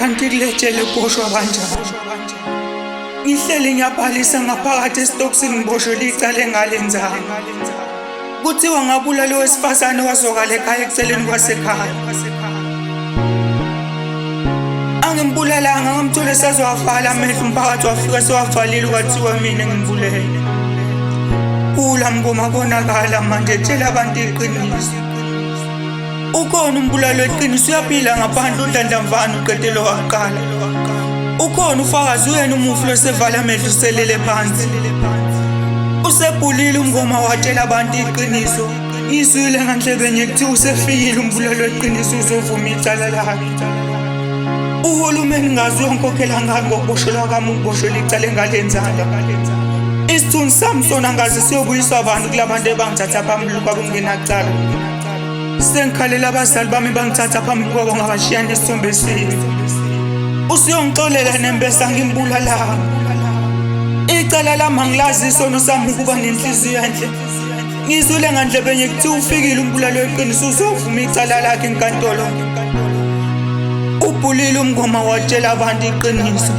Kanti kulejele kuboshwa kanjani? Ngihleli ngiyabhalisa ngaphakathi esitokisini ngiboshelwe icala engalenzanga. Kuthiwa ngabulala owesifazane wazokala ekhaya eceleni kwasekhaya. Angimbulalanga ngamthola esezowavala amehlo umphakathi wafika sewavalile kwathiwa mina ngimbulele. Kula mngoma konakala manje tshela abantu iqiniso. Ukhona umbulali weqiniso uyaphila ngaphandle uDlandla mfana uqedelo waqala. Ukhona ufakazi uyena umufi losevala amehlo uselele phansi. Usebhulile umngoma watshela abantu iqiniso. Ngizwile ngandlebenye kuthiwa usefikile umbulali weqiniso uzovuma icala lakhe. Uhulumeni ngazi uyongikhokhela ngani ngokuboshelwa kwami ukuboshelwa icala engalenzanga. Isithunzi sami sona ngazi siyobuyiswa abantu kulabantu ebangithatha phambili kwabo ngingenacala. Sengikhalela abazali bami bangithatha phambi kwabo ngabashiya nesithombe esibi. Usuyongixolela nembesa ngimbulalanga. Icala lami angilazi isono sami ukuba nenhliziyo enhle. Ngizwile ngandlebenye kuthiwa ufikile umbulali weqiniso uzovuma icala lakhe enkantolo. Ubhulile umngoma watshela abantu iqiniso.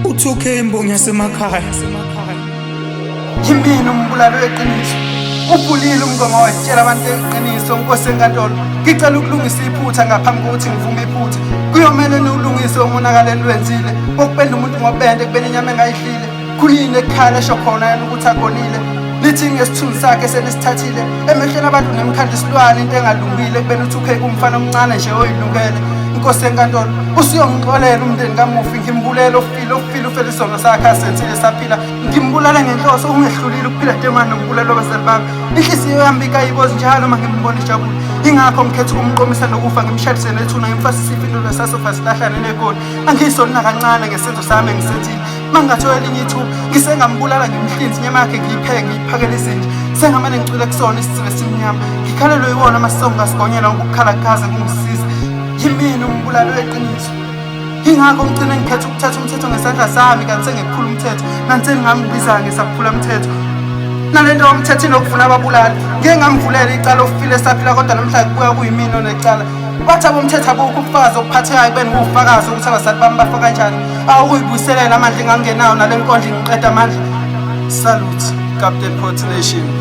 Uthuke imbongi yasemakhaya. Yimina umbulali weqiniso. Ubhulile umngoma watshela abantu iqiniso nkosi enkantolo. Ngicela ukulungisa iphutha ngaphambi kokuthi ngivume iphutha. Kuyomele niwulungise umonakalo eniwenzile. Wokupenda umuntu ngopende ekubeni inyama engayidlile. Kuyini ekhala esho khona yena ukuthi akonile. Nithi ngesithunzi sakhe senisithathile emehlweni abantu nemkhanda isilwane into engalungile ekubeni uthi ukhe kumfana omncane nje oyilungele. Inkosi enkantolo usuyongixolela umndeni kamufi ngimbulela ofile ofile ufele isono sakhe asenzile saphila ngimbulala ngenhloso ungehlulile ukuphila demani nombulalo wabazali bami inhliziyo yami ikayibozi njalo uma ngimbona ijabule ingakho ngikhetha ukumqomisa nokufa ngimshadise nethuna ngimfasise ifindulo sasofa silahlane negoli angisoni nakancane ngesenzo sami engisenzile uma ngingathola elinye ithuba ngisengambulala ngimhlinze inyama yakhe ngiyipheke ngiyiphakele izinja sengamane ngicwile kusona isizibe esimnyama ngikhalelwe iwona amasongo ngasigonyela ukukhala kukaze kungisiza yimina umbulali weqiniso Yingakho ngigcine ngikhetha ukuthatha umthetho ngesandla sami kanti sengiphula umthetho nanti sengingambiza ngesaphula umthetho nale nto yomthetho inokuvuna ababulali ngike ngamvulela icala ofile saphila kodwa namhla kubuya kuyimina onecala bathi abomthetho abukho ubufakazi obuphathekayo kubeni kuwufakazi ukuthi abazali bami bafa kanjani awukuyibuyiselela amandla engangenawo nale nkondlo ingiqeda amandla. Salute Captain Port Nation.